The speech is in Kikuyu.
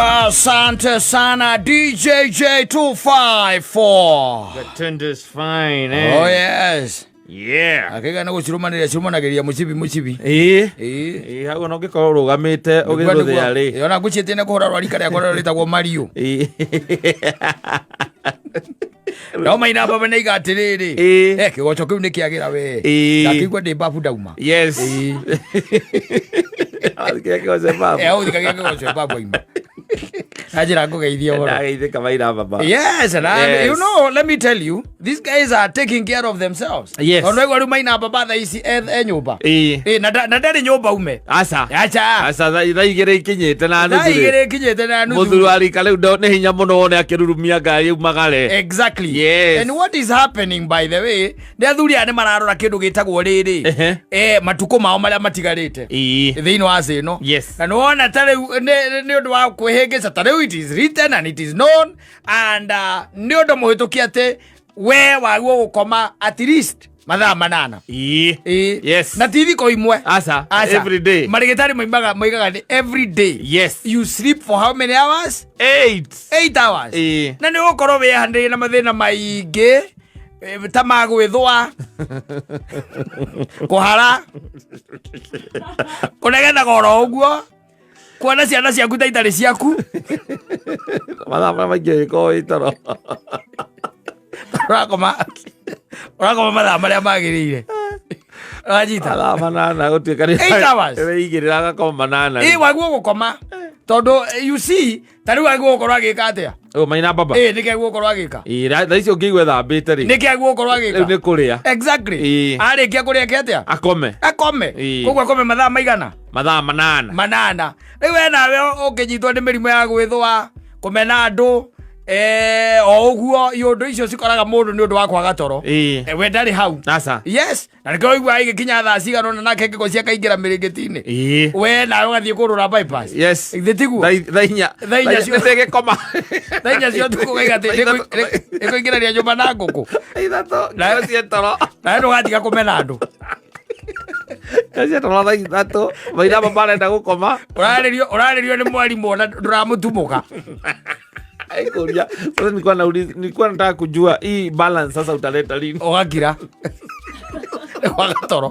Asante sana DJJ254. The tender is fine, eh? Oh yes. Yeah. Akĩga nĩ gũcirumanĩria cirumanagĩria mũcibi mũcibi. Ĩĩ. Ĩĩ. Ĩĩ, hau ona ũngĩkorwo ũrũgamĩte ũgĩthũthĩa rĩ. Ĩĩ, ona ngũciĩtie nĩ kũhũra rwarika rĩakwa rĩrĩa rĩtagwo Mario. Ĩĩ. No maina baba nĩ iga atĩrĩrĩ. Ĩĩ. Eh, kĩgoco kĩu nĩ kĩagĩra we. Ĩĩ. Ndakĩigua ndĩ mbabu ndauma. Yes. Ĩĩ. Wathikĩria kĩgoco babu. Eh, ũthikagia kĩgoco mbabu aima. Na njĩra ngũgeithia ũhoro. Ndageithĩka maina baba. Yes, and Yes. you know, let me tell you, these guys are taking care of themselves. Yes. Tondũ aigua rĩu maina baba thaa ici e nyũmba. Ĩĩ. Ĩ, na ndarĩ nyũmba ume. Aca. Aca. Aca thaa igĩrĩ ikinyĩte na Thaa nuthu rĩ. igĩrĩ ikinyĩte na nuthu. Mũthuri wa rika rĩu nĩ hinya mũno wone akĩrurumia ngari umagare. Exactly. Yes. And what is happening by the way, nĩ athuri aya nĩ mararora kĩndũ gĩtagwo rĩrĩ. Ehe. Eh, matukũ mao marĩa matigarĩte. Ĩĩ. Thĩinĩ wa thĩ ĩno. Yes. Na nĩ wona ta rĩu nĩ ũndũ wa kwĩhĩngĩca ta rĩu it is written and it is known and nĩ ũndũ mũhĩtũkie atĩ we wagwo gũkoma at least mathaa 8. Ĩĩ. Ĩĩ. Yes. Na ti thikũ imwe. Aca. Aca. Every day. Marĩgĩtarĩ moigaga nĩ every day. Yes. You sleep for how many hours? 8. 8 hours. Ĩĩ. Na nĩ ũgũkorwo wĩhanĩrie na mathĩna maingĩ ta ma gwĩthũa, kũhara, kũnegenaga oro ũguo, kuona ciana ciaku ta itarĩ ciaku. Mathaa marĩa maingĩ ũgĩkorwo wĩ toro. Ũrakoma mathaa marĩa magĩrĩire. Ũranyita? Mathaa 8 gũtuĩka nĩ 8 hours. Nĩigĩrĩra agakoma 8. Ĩ, waguo gũkoma. Tondũ you see, ta rĩu agĩrĩirwo gũkorwo agĩka atĩa? Ũ, maina baba. Ĩ, nĩkĩ agĩrĩirwo gũkorwo agĩka? Ĩ, thaa ici ũngĩigua ethambĩte rĩ. Nĩkĩ agĩrĩirwo gũkorwo agĩka? Rĩu nĩ kũrĩa. Exactly. Ĩ. Arĩkia kũrĩa eke atĩa? Akome. Akome. Ĩ. Koguo akome mathaa maigana? Mathaa 8. 8. Rĩu we nawe ũngĩnyitwo nĩ mĩrimũ ya gwĩthũa, kũmena andũ, o ũguo iũndũ icio cikoraga mũndũ nĩ ũndũ wa kwaga toro. Ĩ. We ndarĩ hau. Aca. Yes. Na nĩkĩo ũiguaga igĩkinya thaa cigana ũna nake ngĩko ciakaingĩra mĩrĩngĩti-inĩ. Ĩ. We nawe ũgathiĩ kũrũra bypass. Yes. Githĩ tiguo? Thaa 4. Thaa inya Nĩgĩkoma. Thaa 4 cia ũtukũ ũkaiga atĩ nĩkũingĩrania nyũmba na ngũkũ. 3. Ngĩko cia toro. Nawe ndũgatiga kũmena andũ. Ngĩko cia toro thaa 3. Maitha baba arenda gũkoma. Ũrarĩrio nĩ mwarimũ ona ndũramũtumũka. Aikũria. Sasa nilikuwa nataka kujua hii balance sasa utaleta lini. Ũgakira. Nĩ kwaga toro.